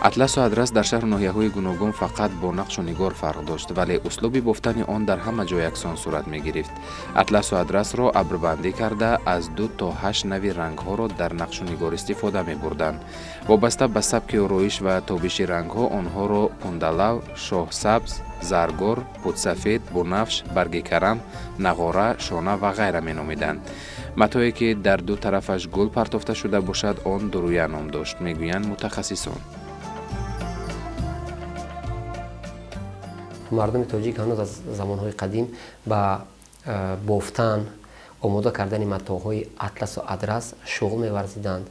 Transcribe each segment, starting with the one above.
Атласу адрас дар шаҳру ноҳияҳои гуногун фақат бо нақшу нигор фарқ дошт, вале услуби бофтани он дар ҳама ҷо яксон сурат мегирифт. Атласу адрасро абрбандӣ карда, аз 2 то 8 нави рангҳоро дар нақшу нигор истифода мебурданд. Вобаста ба сабки ороиш ва тобиши рангҳо онҳоро пундалав, шоҳсабз, заргор, путсафед, бунафш, барги карам, нағора, шона ва ғайра меномиданд. Матое ки дар ду тарафаш гул партофта шуда бошад, он дурӯя ном дошт, мегӯянд мутахассисон. Мардуми тоҷик ҳанӯз аз замонҳои қадим ба бофтан, омода кардани матоъҳои атласу адрас шуғл меварзиданд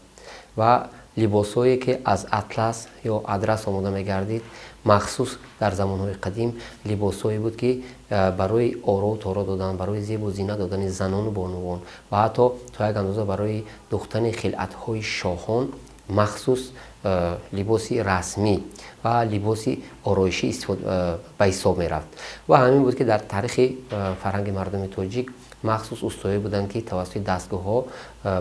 ва либосҳое ки аз атлас ё адрас омода мегардид, махсус дар замонҳои қадим либосҳое буд ки барои орову торо додан, барои зебу зина додани занону бонувон ва ҳатто то як андоза барои духтани хилъатҳои шоҳон махсус либоси расмӣ ва либоси ороишӣ ба ҳисоб мерафт. Ва ҳамин буд ки дар таърихи фарҳанги мардуми тоҷик махсус устоҳое буданд ки тавассути дастгоҳҳо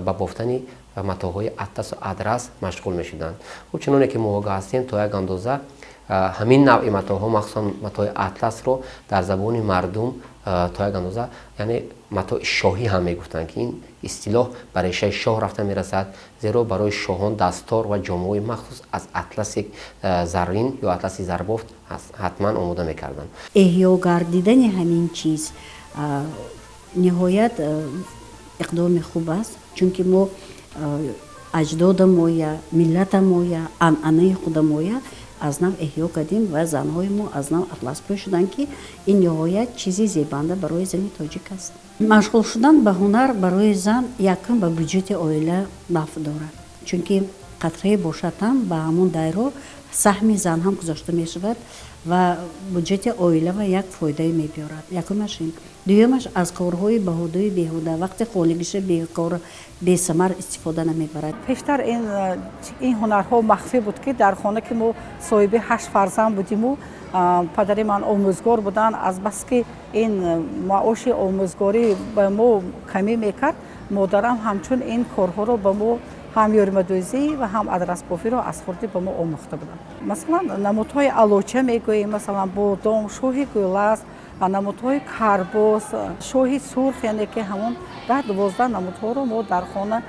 ба бофтани матоъҳои атласу адрас машғул мешуданд. Хуб, чуноне ки мо огоҳ ҳастем, то як андоза ҳамин навъи матоъҳо, махсусан матои атласро дар забони мардум то як андоза яъне матои шоҳӣ ҳам мегуфтанд, ки ин истилоҳ ба решаи шоҳ рафта мерасад, зеро барои шоҳон дастор ва ҷомаҳои махсус аз атласи заррин ё атласи зарбофт ҳатман омода мекарданд. Эҳё гардидани ҳамин чиз ниҳоят иқдоми хуб аст, чунки мо аҷдодамоя, миллатамоя, анъанаи худамоя аз нав эҳё кардем ва занҳои мо аз нав атлас пӯшиданд, ки ин ниҳоят чизи зебанда барои зани тоҷик аст. Машғул шудан ба ҳунар барои зан якум ба бюҷети оила нафъ дорад, чунки қатрае бошад ҳам ба ҳамон дайро саҳми зан ҳам гузошта мешавад ва бюҷети оила ва як фоидае мебиёрад. Якумаш ин. Дуюмаш аз корҳои баҳудуи беҳуда, вақти холигиша бекор бесамар истифода намебарад. Пештар ин ҳунарҳо махфӣ буд, ки дар хона ки мо соҳиби 8 фарзанд будиму падари ман омӯзгор буданд, азбаски ин маоши омӯзгорӣ ба мо камӣ мекард, модарам ҳамчун ин корҳоро ба мо ҳам ёрмадӯзӣ ва ҳам адрасбофиро аз хурдӣ ба мо омӯхта буданд. Масалан, намудҳои алоча мегӯем, масалан бодом, шоҳи гулас, намудҳои карбос, шоҳи сурх, яъне ки ҳамон 10-12 намудҳоро мо дар хона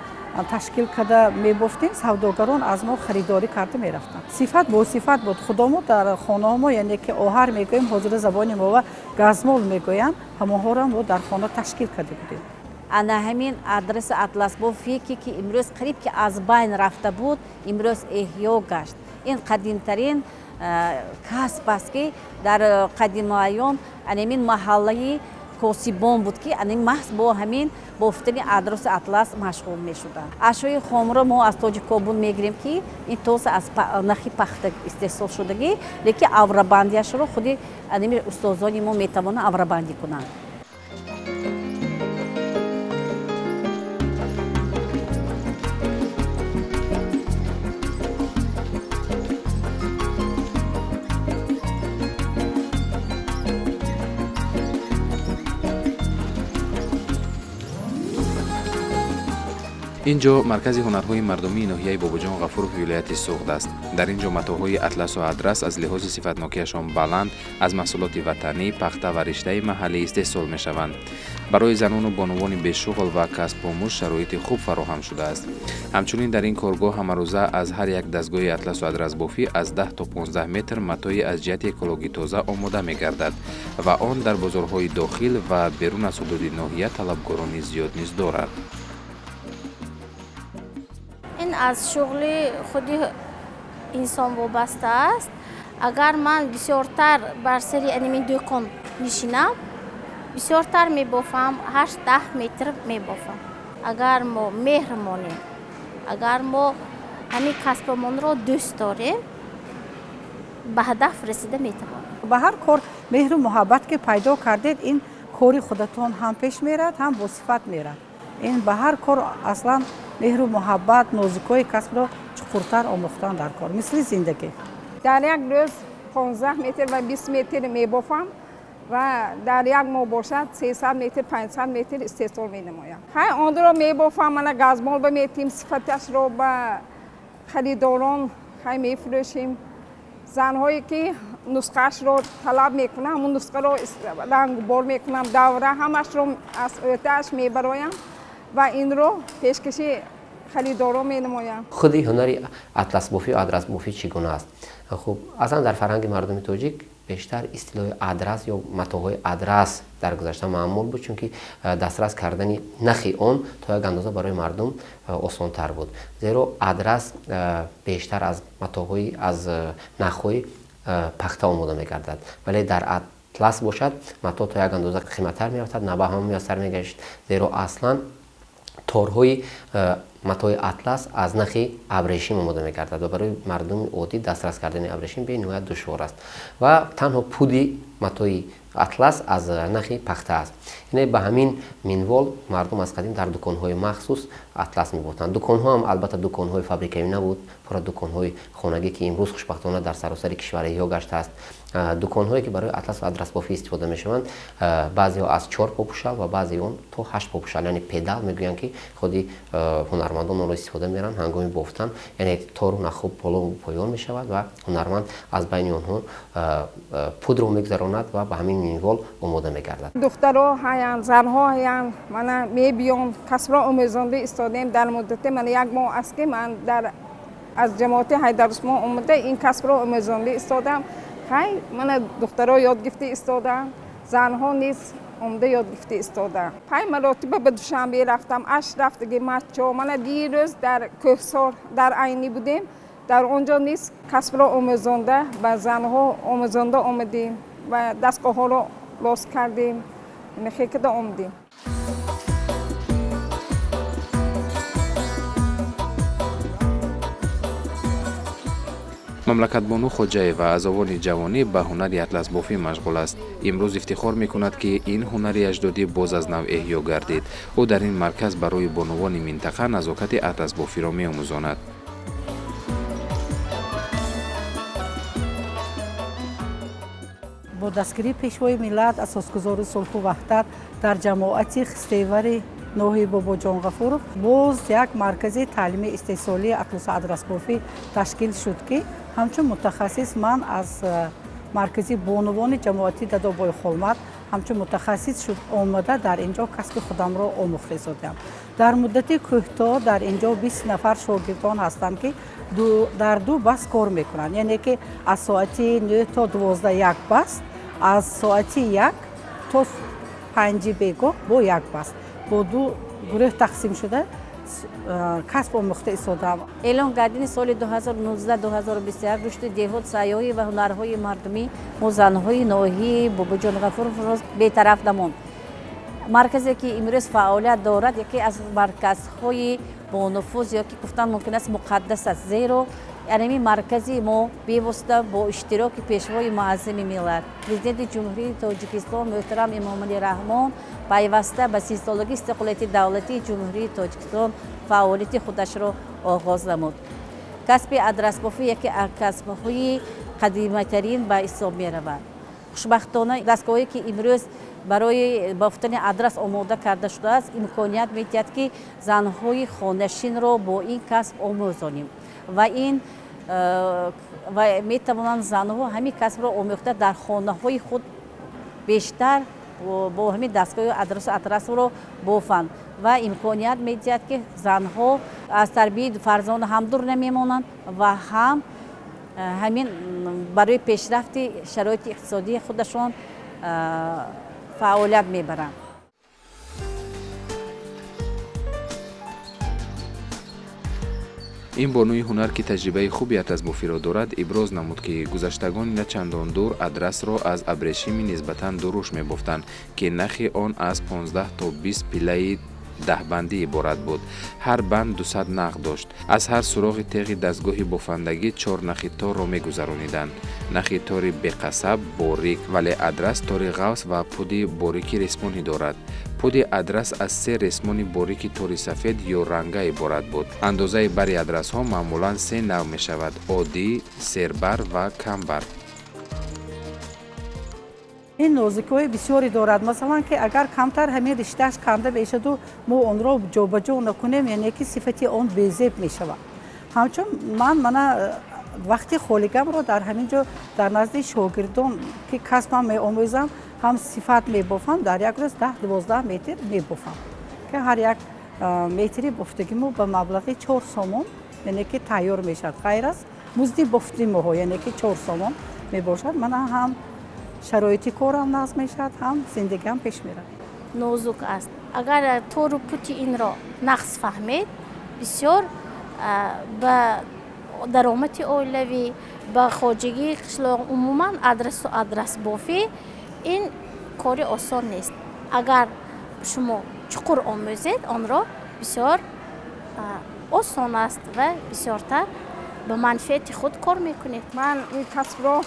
ташкил карда мебофтем. Савдогарон аз мо харидорӣ карда мерафтанд. Сифат бо сифат буд. Худомо дар хонаҳо мо, яъне ки оҳар мегӯем, ҳозира забони мо ва газмол мегӯянд, ҳамонҳоро мо дар хона ташкил карда будем. Ана ҳамин адреси атласбофие ки имрӯз қариб ки аз байн рафта буд, имрӯз эҳё гашт. Ин қадимтарин касб аст, ки дар қадимайём анамин маҳаллаи косибон буд, ки анин маҳз бо ҳамин бофтани адреси атлас машғул мешуданд. Ашёи хомро мо аз Тоҷикобун мегирем, ки ин тоза аз нахи пахта истеҳсол шудагӣ, лекин аврабандиашро худи анами устозони мо метавонанд аврабандӣ кунанд. Ин ҷо маркази ҳунарҳои мардумии ноҳияи Бобоҷон Ғафуров вилояти Суғд аст. Дар ин ҷо матоъҳои атласу адрас аз лиҳози сифатнокиашон баланд, аз маҳсулоти ватанӣ, пахта ва риштаи маҳаллӣ истеҳсол мешаванд. Барои занону бонувони бешуғл ва касбомӯз шароити хуб фароҳам шудааст. Ҳамчунин дар ин коргоҳ ҳамарӯза аз ҳар як дастгоҳи атласу адрасбофӣ аз 10 то 15 метр матои аз ҷиҳати экологӣ тоза омода мегардад ва он дар бозорҳои дохил ва берун аз ҳудуди ноҳия талабгорони зиёд низ дорад. Ин аз шуғли худи инсон вобаста аст. Агар ман бисёртар бар сари анамин дӯкон нишинам, бисёртар мебофам, 8-10 метр мебофам. Агар мо меҳр монем, агар мо ҳамин касбамонро дӯст дорем, ба ҳадаф расида метавонем. Ба ҳар кор меҳру муҳаббат ки пайдо кардед, ин кори худатон ҳам пеш мерад, ҳам бо сифат мерад. Ин ба ҳар кор аслан меҳру муҳаббат, нозукҳои касбро чуқуртар омӯхтан дар кор, мисли зиндагӣ. Дар як рӯз 15 метр ва 20 метр мебофам ва дар як моҳ бошад 300 метр, 500 метр истеҳсол менамоям. Хай онро мебофам, мана газмол ба метим, сифаташро ба харидорон хай мефурӯшем. Занҳое ки нусхаашро талаб мекунам, ҳамун нусхаро рангбор мекунам, давра ҳамашро аз ӯтааш мебароям ва инро пешкаши харидоро менамоям. Худи ҳунари атласбофӣ ва адрасбофӣ чӣ гуна аст? Хуб, аслан дар фарҳанги мардуми тоҷик бештар истилоҳи адрас ё матоъҳои адрас дар гузашта маъмул буд, чунки дастрас кардани нахи он то як андоза барои мардум осонтар буд, зеро адрас бештар аз матоъҳои аз нахҳои пахта омода мегардад, вале дар атлас бошад матоъ то як андоза қиматтар меафтад, на ба ҳама муяссар мегашт, зеро аслан торҳои матои атлас аз нахи абрешим омода мегардад ва барои мардуми оддӣ дастрас кардани абрешим бениҳоят душвор аст ва танҳо пуди матои атлас аз нахи пахта аст. Яъне ба ҳамин минвол мардум аз қадим дар дуконҳои махсус атлас мебофтанд. Дуконҳо ҳам албатта дуконҳои фабрикавӣ набуд, пурра дуконҳои хонагӣ, ки имрӯз хушбахтона дар саросари кишвар эҳё гаштааст. Дуконҳое ки барои атлас ва адрасбофӣ истифода мешаванд, баъзеҳо аз 4 попушал ва баъзеи он то 8 попушал, яъне педал мегӯянд, ки худи ҳунармандон онро истифода мебаранд ҳангоми бофтан, яъне тору нахҳо боло поён мешавад ва ҳунарманд аз байни онҳо пудро мегузаронад ва ба ҳамин минвол омода мегардад. Духтаро ҳаянд, занҳо ҳаянд, мана мебиёнд, касбро омӯзонда истодем. Дар муддати мана як моҳ аст, ки ман дар аз ҷамоати Ҳайдарусмон омада ин касбро омӯзонда истодам. Хай, мана духтаро ёд гирифта истодам, занҳо низ омада ёд гирифта истодам. 5 маротиба ба Душанбе рафтам, аш рафтаги Мачо, мана дирӯз дар Кӯҳсор дар Айнӣ будем, дар он ҷо низ касбро омӯзонда ба занҳо омӯзонда омадем ва дастгоҳҳоро рост кардем, хекада омадем. Мамлакатбону Хоҷаева аз овони ҷавонӣ ба ҳунари атласбофӣ машғул аст. Имрӯз ифтихор мекунад, ки ин ҳунари аҷдодӣ боз аз нав эҳё гардид. Ӯ дар ин марказ барои бонувони минтақа назокати атласбофиро меомӯзонад. Бо дастгирии Пешвои миллат, асосгузори сулҳу ваҳдат, дар ҷамоати Хистевари ноҳияи Бобоҷон Ғафуров боз як маркази таълими истеҳсолии атласу адрасбофӣ ташкил шуд, ки ҳамчун мутахассис ман аз маркази бонувони ҷамоати Дадобои Холмат ҳамчун мутахассис шуд омада дар ин ҷо касби худамро омӯхта истодам. Дар муддати кӯҳто дар ин ҷо 20 нафар шогирдон ҳастанд, ки дар 2 бас кор мекунанд, яъне ки аз соати 9 то 12 як бас, аз соати 1 то 5 бегоҳ бо як бас, бо 2 гурӯҳ тақсим шуда касб омӯхта истодам. Эълон гардини соли 2019-2021 рушди деҳот, сайёҳӣ ва ҳунарҳои мардумӣ мо занҳои ноҳияи Бобоҷон Ғафуровро бетараф намонд. Марказе ки имрӯз фаъолият дорад, яке аз марказҳои бонуфуз ё ки гуфтан мумкин аст муқаддас аст, зеро ҳамин маркази мо бевосита бо иштироки Пешвои муаззами миллат, Президенти Ҷумҳурии Тоҷикистон муҳтарам Эмомалӣ Раҳмон пайваста ба 30-солагии истиқлолияти давлатии Ҷумҳурии Тоҷикистон фаъолияти худашро оғоз намуд. Касби адрасбофӣ яке аз касбҳои қадиматарин ба ҳисоб меравад. Хушбахтона дастгоҳе ки имрӯз барои бофтани адрас омода карда шудааст, имконият медиҳад, ки занҳои хонашинро бо ин касб омӯзонем ва ин ва метавонанд занҳо ҳамин касбро омӯхта дар хонаҳои худ бештар бо ҳамин дастгоҳи адрасу атрасро бофанд ва имконият медиҳад, ки занҳо аз тарбияи фарзанд ҳам дур намемонанд ва ҳам ҳамин барои пешрафти шароити иқтисодии худашон фаъолият мебаранд. Ин бонуи ҳунар, ки таҷрибаи хуби атласбофиро дорад, иброз намуд, ки гузаштагони на чандон дур адрасро аз абрешими нисбатан дуруш мебофтанд, ки нахи он аз 15 то 20 пилаи 10 бандӣ иборат буд. Ҳар банд 200 нах дошт. Аз ҳар суроғи теғи дастгоҳи бофандагӣ 4 нахи торро мегузарониданд. Нахи тори беқасаб борик, вале адрас тори ғафс ва пуди борики ресмонӣ дорад. Пуди адрас аз се ресмони борики тори сафед ё ранга иборат буд. Андозаи бари адрасҳо маъмулан се навъ мешавад: оддӣ, сербар ва камбар. Ин нозикиҳои бисёре дорад. Масалан, ки агар камтар ҳамин риштааш канда мешаду мо онро ҷобаҷо накунем, яъне ки сифати он безеб мешавад. Ҳамчун ман мана Вақти холигамро дар ҳамин ҷо дар назди шогирдон, ки касбам меомӯзам, ҳам сифат мебофам. Дар як рӯз 10-12 метр мебофам, ки ҳар як метри бофтагӣ мо ба маблағи 4 сомон, яъне ки тайёр мешавад, ғайр аз музди бофти моҳо, яъне ки 4 сомон мебошад. Мана, ҳам шароити корам назм мешавад, ҳам зиндагиам пеш меравад. Нозук аст. Агар тору пути инро нағз фаҳмед, бисёр ба даромади оилавӣ, ба хоҷагии қишлоқ, умуман адрасу адрасбофӣ ин кори осон нест. Агар шумо чуқур омӯзед онро, бисёр осон аст ва бисёртар ба манфиати худ кор мекунед. Ман ин касбро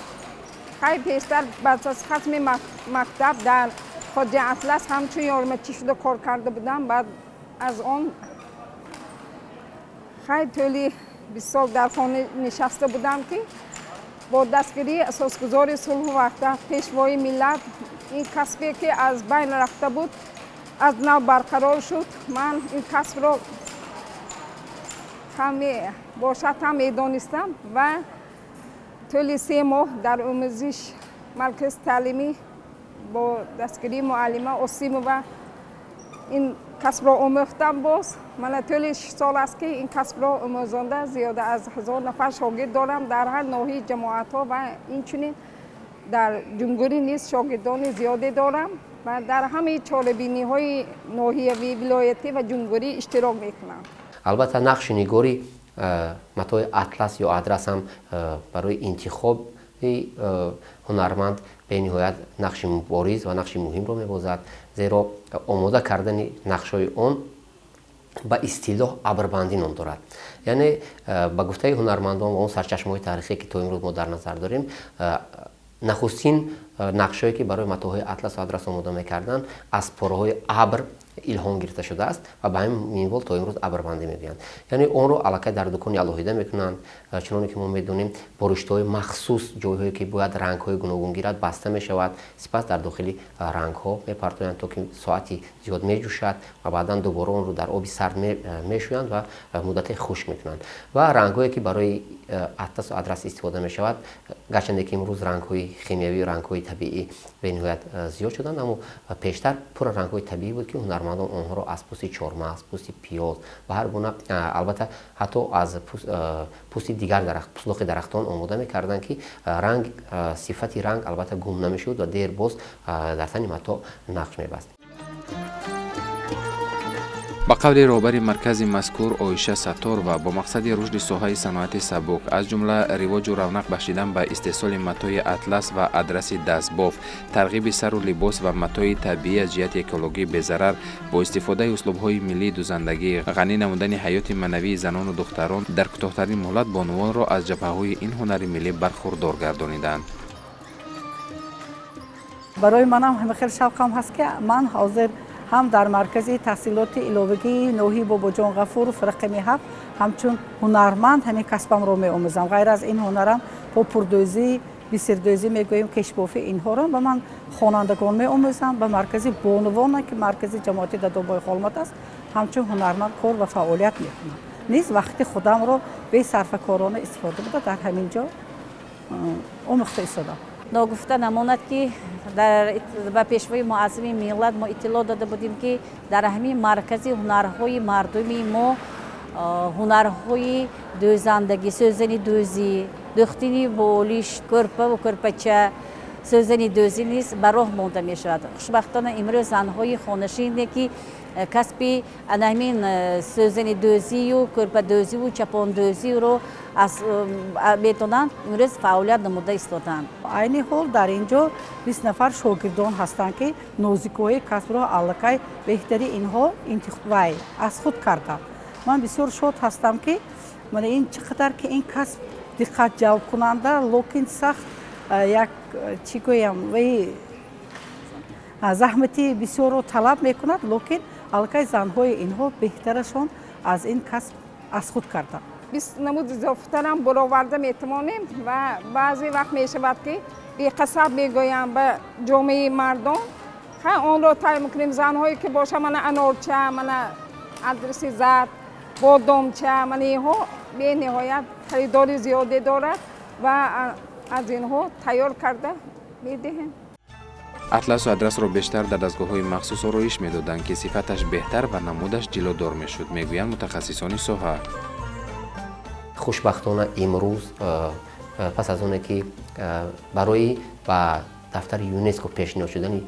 хеле пештар, баъд аз хатми мактаб, дар Хоҷа Атлас ҳамчун ёрмачӣ шуда кор карда будам. Баъд аз он хеле тӯли 20 сол дар хона нишаста будам, ки бо дастгирии асосгузори сулҳу ваҳдат, Пешвои миллат, ин касбе, ки аз байн рафта буд, аз нав барқарор шуд. Ман ин касбро каме бошад ҳам медонистам ва тӯли 3 моҳ дар омӯзиш маркази таълимӣ бо дастгирии муаллима Осимова ин касбро омӯхтам. Боз мана тӯли 6 сол аст, ки ин касбро омӯзонда, зиёда аз 1000 нафар шогирд дорам дар ҳар ноҳияи ҷамоатҳо ва инчунин дар ҷумҳурӣ низ шогирдони зиёде дорам ва дар ҳамаи чорабиниҳои ноҳиявӣ, вилоятӣ ва ҷумҳурӣ иштирок мекунам. Албатта, нақши нигори матои атлас ё адрас ҳам барои интихоби ҳунарманд бениҳоят нақши бориз ва нақши муҳимро мебозад, зеро омода кардани нақшҳои он ба истилоҳ абрбандӣ ном дорад. Яъне, ба гуфтаи ҳунармандон ва он сарчашмаҳои таърихие, ки то имрӯз мо дар назар дорем, нахустин нақшҳое, ки барои матоҳои атласу адрас омода мекарданд, аз пораҳои абр илҳом гирифта шудааст ва ба ҳамин минвол то имрӯз абрбандӣ мегӯянд. Яъне онро аллакай дар дукони алоҳида мекунанд. Чуноне ки мо медонем, бо риштаҳои махсус ҷойҳое, ки бояд рангҳои гуногун гирад, баста мешавад. Сипас дар дохили рангҳо мепартоянд, то ки соати зиёд меҷӯшад ва баъдан дубора онро дар оби сард мешӯянд ва муддате хушк мекунанд. Ва рангҳое, ки барои атласу адрас истифода мешавад, гарчанде ки имрӯз рангҳои химиявию рангҳои табиӣ бениҳоят зиёд шуданд, аммо пештар пурра рангҳои табиӣ буд, ки ҳунармандон онҳоро аз пӯсти чормағз, пӯсти пиёз ва ҳар гуна, албатта, ҳатто аз пӯсти дигар дарахт, пӯслоқи дарахтон омода мекарданд, ки ранг, сифати ранг албатта гум намешуд ва дер боз дар тани матоъ нақш мебаст. Ба қавли роҳбари маркази мазкур Оиша Сатторова, бо мақсади рушди соҳаи саноати сабук, аз ҷумла ривоҷу равнақ бахшидан ба истеҳсоли матои атлас ва адраси дастбоф, тарғиби сару либос ва матои табиӣ аз ҷиҳати экологӣ безарар бо истифодаи услубҳои миллии дузандагӣ, ғанӣ намудани ҳаёти маънавии занону духтарон, дар кӯтоҳтарин муҳлат бонувонро аз ҷабҳаҳои ин ҳунари миллӣ бархурдор гардониданд. Барои манам ҳама хел шавқам ҳаст, ки ман ҳозир ҳам дар маркази таҳсилоти иловагии ноҳияи Бобоҷон Ғафуров рақами 7 ҳамчун ҳунарманд ҳамин касбамро меомӯзам. Ғайр аз ин ҳунарам бо пурдӯзӣ, бисердӯзӣ мегӯем, кешбофӣ, инҳоро ба ман хонандагон меомӯзам. Ба маркази бонувона, ки маркази ҷамоати Дадобои Холмат аст, ҳамчун ҳунарманд кор ва фаъолият мекунам. Низ вақти худамро бесарфакорона истифода буда, дар ҳамин ҷо омӯхта истодам. Ногуфта намонад, ки ба Пешвои муаззами миллат мо иттилоъ дода будем, ки дар ҳамин маркази ҳунарҳои мардуми мо ҳунарҳои дӯзандагӣ, сӯзани дӯзӣ, дӯхтини болиш, кӯрпаву кӯрпача, сӯзани дӯзӣ низ ба роҳ монда мешавад. Хушбахтона, имрӯз занҳои хонашине, ки касби ана ҳамин сӯзани дӯзию кӯрпадӯзиву чапондӯзиро метавонанд, имрӯз фаъолият намуда истоданд. Айни ҳол дар ин ҷо 20 нафар шогирдон ҳастанд, ки нозикиҳои касбро аллакай беҳтари инҳо вай аз худ карданд. Ман бисёр шод ҳастам, ки мана ин чӣ қадар ки ин касб диққат ҷалбкунанда, лекин сахт, як чӣ гӯям, вай заҳмати бисёрро талаб мекунад, лекин аллакай занҳои инҳо беҳтарашон аз ин касб аз худ карданд. 20 намуд зиёфатарам бароварда метавонем ва баъзе вақт мешавад, ки беқасаб мегӯям ба ҷомеаи мардон, ха, онро тай мекунем. Занҳое ки боша, мана анорча, мана адраси зард, бодомча, мана инҳо бениҳоят. Харидори зиёде дорад ва аз инҳо тайёр карда медиҳем. Атласу адрасро бештар дар дастгоҳҳои махсус ороиш медоданд, ки сифаташ беҳтар ва намудаш ҷилодор мешуд, мегӯянд мутахассисони соҳа. Хушбахтона, имрӯз пас аз оне ки барои ба дафтари ЮНЕСКО пешниҳод шудани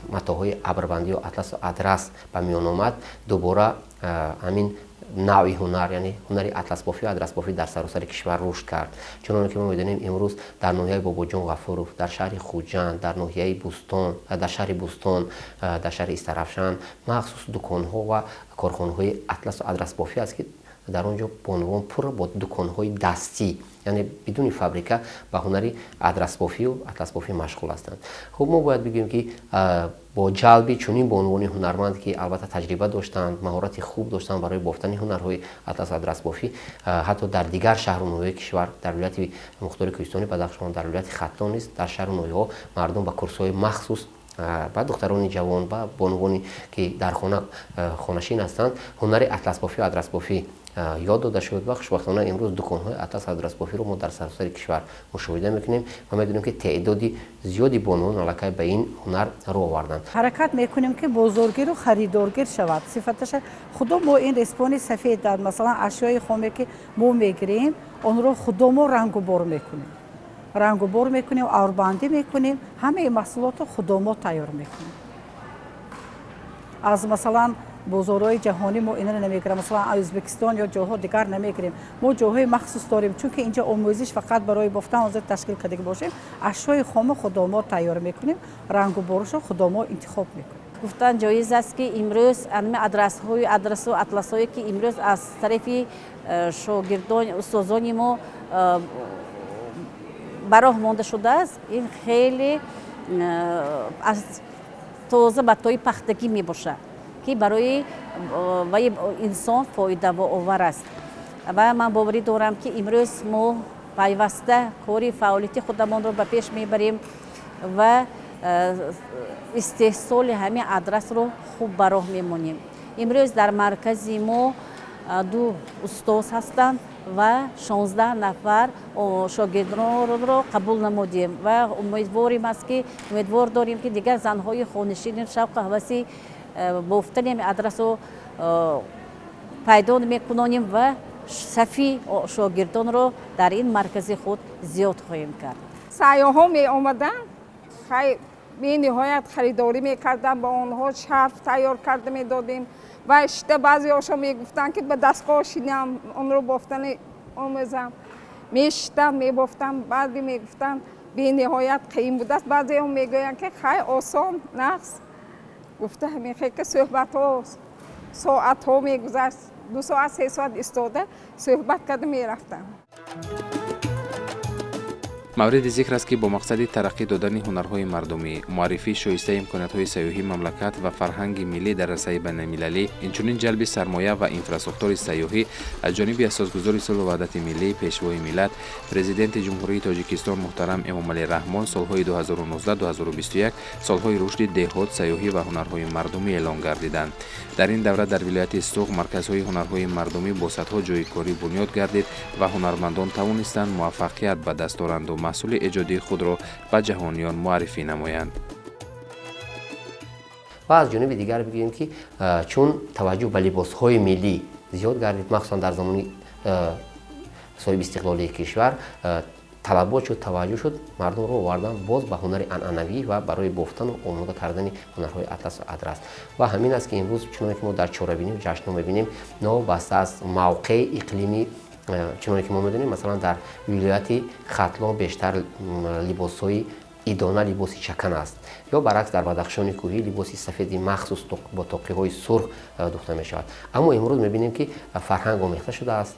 матоъҳои абрбандию атласу адрас ба миён омад, дубора ҳамин навъи ҳунар, яъне ҳунари атласбофию адрасбофӣ, дар саросари кишвар рушд кард. Чуноне ки мо медонем, имрӯз дар ноҳияи Бобоҷон Ғафуров, дар шаҳри Хуҷанд, дар ноҳияи Бӯстон, дар шаҳри Бӯстон, дар шаҳри Истарафшан махсус дуконҳо ва корхонаҳои атласу адрасбофӣ аст, ки дар он ҷо бонувон пурра бо дуконҳои дастӣ, яъне бидуни фабрика, ба ҳунари адрасбофию атласбофӣ машғул ҳастанд. Хуб, мо бояд бигӯем, ки бо ҷалби чунин бонувони ҳунарманд, ки албатта таҷриба доштанд, маҳорати хуб доштанд барои бофтани ҳунарҳои атласу адрасбофӣ, ҳатто дар дигар шаҳру ноҳияи кишвар, дар вилояти мухтори Кӯҳистони Бадахшон, дар вилояти Хатлон низ дар шаҳру ноҳияҳо мардум ба курсҳои махсус, ба духтарони ҷавон, ба бонувоне ки дар хона хонашин ҳастанд, ҳунари атласбофию адрасбофӣ ёд дода шуд. Ва хушбахтона, имрӯз дуконҳои атлас адрасбофиро мо дар саросари кишвар мушоҳида мекунем ва медонем, ки теъдоди зиёди бонувон аллакай ба ин ҳунар рӯ оварданд. Ҳаракат мекунем, ки бозоргиру харидоргир шавад сифаташа. Худо мо ин респони сафед дар, масалан, ашёи хоме, ки мо мегирем, онро худо мо рангубор мекунем, рангубор мекунем, аврбандӣ мекунем. Ҳамаи маҳсулотро худо мо тайёр мекунем. Аз, масалан, бозорҳои ҷаҳонӣ мо инро намегирем, масалан, Ӯзбекистон ё ҷойҳо дигар намегирем. Мо ҷойҳои махсус дорем, чунки инҷа омӯзиш фақат барои бофтан ҳозир ташкил кардаги бошем. Ашёи хомо худо мо тайёр мекунем, рангуборашо худо мо интихоб мекунем. Гуфтан ҷоиз аст, ки имрӯз анами адрасҳои адрасу атласҳое, ки имрӯз аз тарафи шогирдон, устозони мо ба роҳ монда шудааст, ин хеле аз тоза матои пахтагӣ мебошад, ки барои ваи инсон фоидаовар аст. Ва ман боварӣ дорам, ки имрӯз мо пайваста кори фаъолияти худамонро ба пеш мебарем ва истеҳсоли ҳамин адрасро хуб ба роҳ мемонем. Имрӯз дар маркази мо ду устоз ҳастанд ва 16 нафар шогирдонро қабул намудем ва умедворим аст ки умедвор дорем, ки дигар занҳои хонашини шавқу ҳаваси бофтани ҳамин адрасро пайдо мекунонем ва сафи шогирдонро дар ин маркази худ зиёд хоҳем кард. Сайёҳҳо меомаданд, бениҳоят харидорӣ мекарданд. Ба онҳо шарф тайёр карда медодем ва шита баъзеҳошо мегуфтанд, ки ба дастгоҳ шинам, онро бофтани омӯзам. Мешиштам, мебофтам. Баъде мегуфтанд, бениҳоят қиин будааст, баъзеҳо мегӯянд, ки хай, осон, нағз гуфта. Ҳамин хел ки суҳбатҳо соатҳо мегузашт, 2 соат, 3 соат истода суҳбат карда мерафтам. Мавриди зикр аст, ки бо мақсади тараққӣ додани ҳунарҳои мардумӣ, муаррифии шоистаи имкониятҳои сайёҳии мамлакат ва фарҳанги миллӣ дар арсаи байналмилалӣ, инчунин ҷалби сармоя ва инфрасохтори сайёҳӣ аз ҷониби асосгузори сулҳу ваҳдати миллӣ, Пешвои миллат, Президенти Ҷумҳурии Тоҷикистон муҳтарам Эмомалӣ Раҳмон солҳои 2019-2021 солҳои рушди деҳот, сайёҳӣ ва ҳунарҳои мардумӣ эълон гардиданд. Дар ин давра дар вилояти Суғд марказҳои ҳунарҳои мардумӣ бо садҳо ҷойи корӣ бунёд гардид ва ҳунармандон тавонистанд муваффақият ба даст оранду маҳсули эҷодии худро ба ҷаҳониён муаррифӣ намоянд. Ва аз ҷониби дигар бигӯем, ки чун таваҷҷӯҳ ба либосҳои миллӣ зиёд гардид, махсусан дар замони соҳиби истиқлолии кишвар талабот шуд, таваҷҷӯҳ шуд, мардумро овардан боз ба ҳунари анъанавӣ ва барои бофтану омода кардани ҳунарҳои атласу адрас. Ва ҳамин аст, ки имрӯз, чуноне ки мо дар чорабинию ҷашнҳо мебинем, новобаста аз мавқеи иқлимӣ, чуноне ки мо медонем, масалан, дар вилояти Хатлон бештар либосҳои идона, либоси чакан аст, ё баръакс, дар Бадахшони кӯҳӣ либоси сафеди махсус бо тоқиҳои сурх духта мешавад. Аммо имрӯз мебинем, ки фарҳанг омехта шудааст.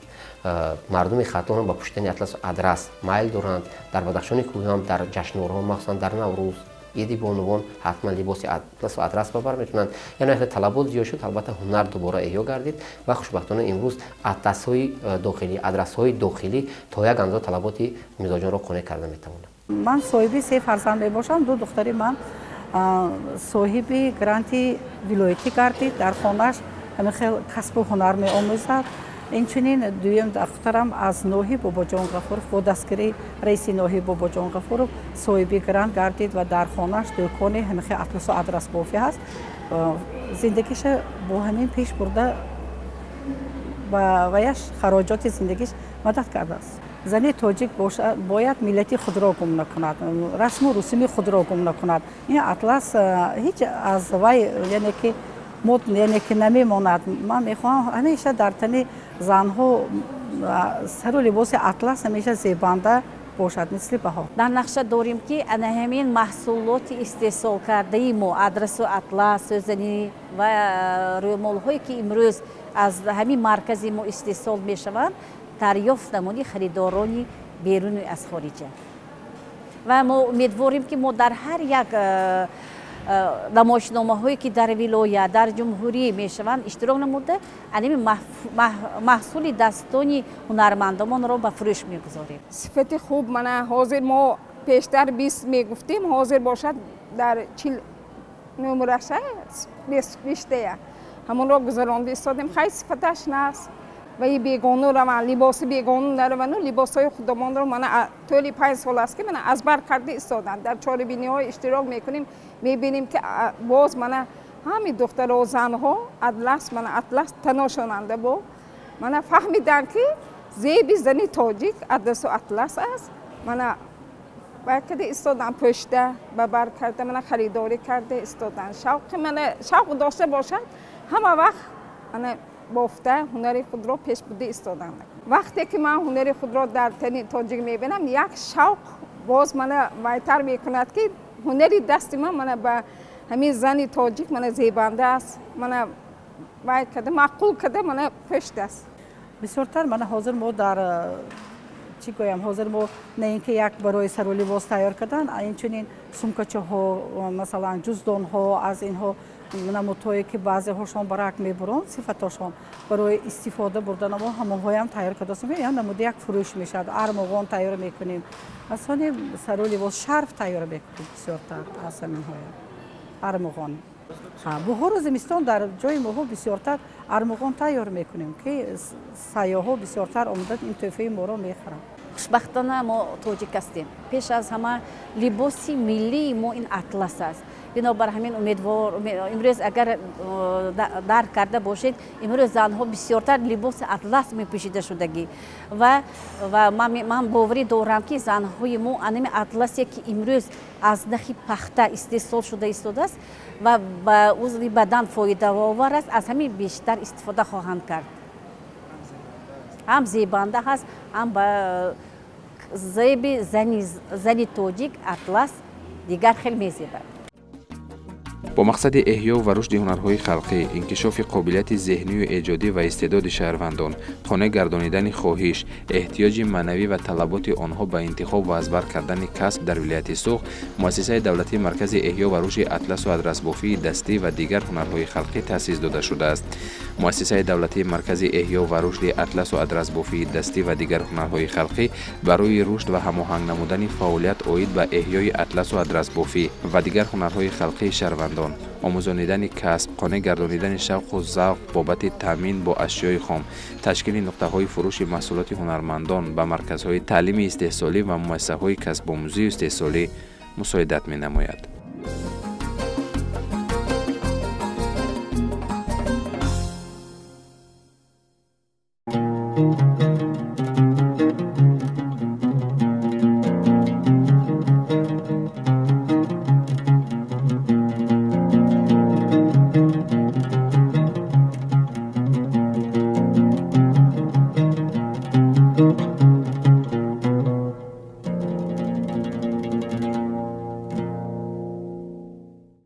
Мардуми Хатлон ҳам ба пӯшидани атласу адрас майл доранд. Дар Бадахшони кӯҳӣ ҳам дар ҷашнворҳо, махсусан дар Наврӯз, Иди бонувон, ҳатман либоси атласу адрас ба бар мекунанд. Яъне вақте талабот зиёд шуд, албатта, ҳунар дубора эҳё гардид ва хушбахтона имрӯз атласҳои дохилӣ, адрасҳои дохилӣ то як андоза талаботи мизоҷонро қонеъ карда метавонад. Ман соҳиби се фарзанд мебошам. Ду духтари ман соҳиби гранти вилоятӣ гардид. Дар хонааш ҳамин хел касбу ҳунар меомӯзад. Инчунин дуюм духтарам аз ноҳияи Бобоҷон Ғафуров бо дастгирии раиси ноҳияи Бобоҷон Ғафуров соҳиби грант гардид ва дар хонааш дӯкони ҳамихи атласу адрасбофӣ ҳаст. Зиндагиша бо ҳамин пеш бурда ба ваяш хароҷоти зиндагиш мадад кардааст. Зани тоҷик бояд миллати худро гум накунад, расму русуми худро гум накунад. Ин атлас ҳеҷ аз вай, яъне ки мод, яъне ки намемонад. Ман мехоҳам ҳамеша дар тани занҳо сару либоси атлас ҳамеша зебанда бошад, мисли баҳор. Дар нақша дорем, ки ана ҳамин маҳсулоти истеҳсолкардаи мо, адрасу атлас, сӯзанӣ ва рӯмолҳое, ки имрӯз аз ҳамин маркази мо истеҳсол мешаванд, дарёфт намуди харидорони беруни аз хориҷа. Ва мо умедворем, ки мо дар ҳар як намоишномаҳое, ки дар вилоят, дар ҷумҳурӣ мешаванд, иштирок намуда, анами маҳсули дастони ҳунармандонро ба фурӯш мегузорем. Сифати хуб, мана ҳозир мо пештар 20 мегуфтем, ҳозир бошад дар 40 нумраша биштая ҳамонро гузаронда истодем. Хай, сифаташ наст ва и бегону раванд, либоси бегону наравану либосҳои худамонро мана тӯли 5 сол аст, ки мана аз бар карда истоданд. Дар чорабиниҳо иштирок мекунем, мебинем, ки боз мана ҳами духтаро, занҳо атлас, мана атлас таношонанда бо мана фаҳмиданд, ки зеби зани тоҷик атласу атлас аст. Мана бар карда истоданд, пӯшта ба бар карда, мана харидорӣ карда истоданд. Шавқи мана шавқ дошта бошад, ҳама вақт мана бофта ҳунари худро пеш бурда истоданд. Вақте ки ман ҳунари худро дар тани тоҷик мебинам, як шавқ боз мана вайтар мекунад, ки ҳунари дасти ман мана ба ҳамин зани тоҷик мана зебанда аст, мана вай карда, маъқул карда, мана пӯшт аст. Бисёртар мана ҳозир мо дар чӣ гӯям, ҳозир мо на ин ки як барои сару либос тайёр кардан, инчунин сумкачаҳо, масалан, ҷуздонҳо, аз инҳо намудҳое, ки баъзеҳошон барак мебуранд, сифатошон барои истифода бурдан, мо ҳамонҳоям тайёр кардастем. Я намуди як фурӯш мешавад. Армуғон тайёр мекунем, асони сару либос, шарф тайёр мекунем, бисёртар аз ҳаминҳоям армуғон. Баҳору зимистон дар ҷои моҳо бисёртар армуғон тайёр мекунем, ки сайёҳҳо бисёртар омада ин тӯҳфаи моро мехӯранд. Хушбахтона мо тоҷик ҳастем. Пеш аз ҳама либоси миллии мо ин атлас аст. Бинобар ҳамин умедвор, имрӯз агар дарк карда бошед, имрӯз занҳо бисёртар либоси атлас мепӯшида шудагӣ. Ва ман боварӣ дорам, ки занҳои мо анами атласе, ки имрӯз аз нахи пахта истеҳсол шуда истодааст ва ба узви бадан фоидаовар аст, аз ҳамин бештар истифода хоҳанд кард. Ҳам зебанда ҳаст, ҳам ба зеби зани тоҷик атлас дигар хел мезебад. Бо мақсади эҳё ва рушди ҳунарҳои халқӣ, инкишофи қобилияти зеҳнию эҷодӣ ва истеъдоди шаҳрвандон, қонеъ гардонидани хоҳиш, эҳтиёҷи маънавӣ ва талаботи онҳо ба интихоб ва аз бар кардани касб дар вилояти Суғд, муассисаи давлатии Маркази эҳё ва рушди атласу адрасбофии дастӣ ва дигар ҳунарҳои халқӣ таъсис дода шудааст. Муассисаи давлатии Маркази эҳё ва рушди атласу адрасбофии дастӣ ва дигар ҳунарҳои халқӣ барои рушд ва ҳамоҳанг намудани фаъолият оид ба эҳёи атласу адрасбофӣ ва дигар ҳунарҳои халқии шаҳрвандон, омӯзонидани касб, қонеъ гардонидани шавқу завқ бобати таъмин бо ашёи хом, ташкили нуқтаҳои фурӯши маҳсулоти ҳунармандон ба марказҳои таълими истеҳсолӣ ва муассисаҳои касбомӯзию истеҳсолӣ мусоидат менамояд.